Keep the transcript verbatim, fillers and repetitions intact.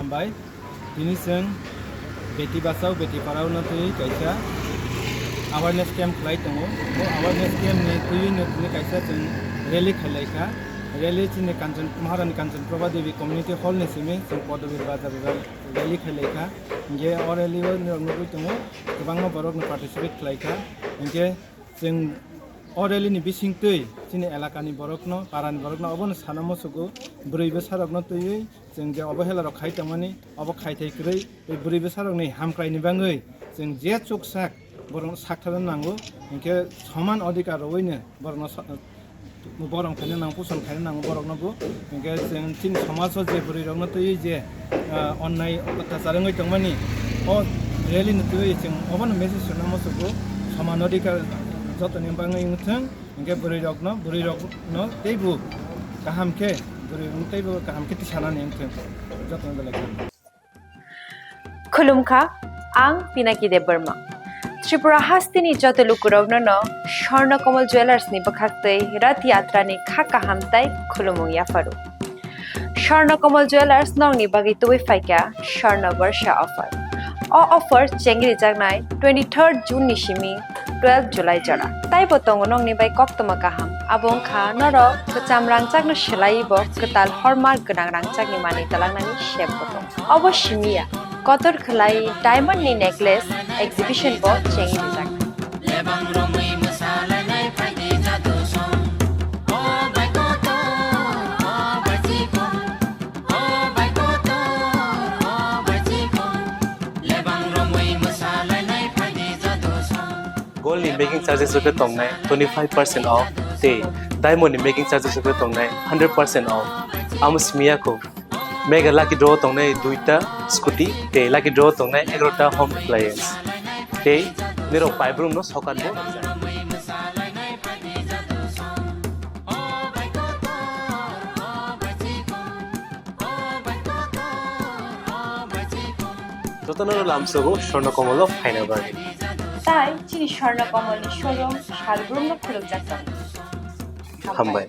Bai, tini chwng Beti Bachao, Beti Padhao no twi kaisa awareness camp khlai tongo. O awareness camp ni twi no tini kaisa chwng rally khlai kha. Rally chini Kanchan, Maharani Kanchan Prabha Devi Community Hall ni simi chwng Padhabir Bazar rally khlai kha. Hinkhe o rally o norok nugwi tongo, kwbangma borok no participate khlai kha. Hinkhe chwng o rally ni bising twi chini elaka ni borok no, para ni borok no obo no sana muchugo, bwrwi bwsa rok no twiwi chwng je obohela rok khai tongmani, obo khai thai kwrwi tei bwrwi bwsa rok ni hamkrai ni bangwi chwng je chuksak borok no sak thana nango, hinkhe soman adhikar rwui no borok no sa-, borok khaina nango, puson khaina nango borok no bo, hinkhe chwng chini somaj o je bwrwi rok no twiwi je, ah, onnai otyachar wngwi tongmani o rally no twiwi chwng obo no message rwna muchugo, soman adhikar joto ni bangwi wngthwng. Hinkhe bwrwi rok no, bwrwi rok no teibo kaham khe, bwrwi rok no teibo kaham khe tisanani wngthwng, joto no belai kaham. Khulumkha, ang Pinaki Debbarma. Tripura hasteni joto lukurokno no Swarna Kamal Jewellers ni bwkhaktwi Rath Yatra ni kha kaham tai khulumung yapharu. Swarna Kamal Jewellers nokni bagwi tubui phaikha Swarna Barsha offer. O offer chengrijaknai twenty-third June ni simi twelve July jora. Taibo tongo nokni bai koktwma kaham. Abo wngkha norok kwcham rangchakno swlaiwi bo kwtal hormark gwnang rangchakni manwi twlangnani sep bo tongo. Obo simi ya, kotor khwlai diamond ni necklace exhibition bo chengrijaknai. Lebang romwi mwsalainai phaidi jadu song. O bai kotor, o bai chikon. O bai kotor, o bai chikon. Lebang romwi mwsalainai phaidi jadu song. Gold ni making charges rok khe tongnai twenty five percent off tei diamond ni making charges rok khe tongnai hundred percent off. Amo simi ya kho. Mega lucky draw tongnai duita scooty tei lucky draw tongnai egarota home appliance. Tei nirok paibrum no sokan bo. Jotono lamsogo Swarna Kamal o phaina bagwi. Tai chini Swarna Kamal ni showroom salbrum no khulukjak tongo. Hambai.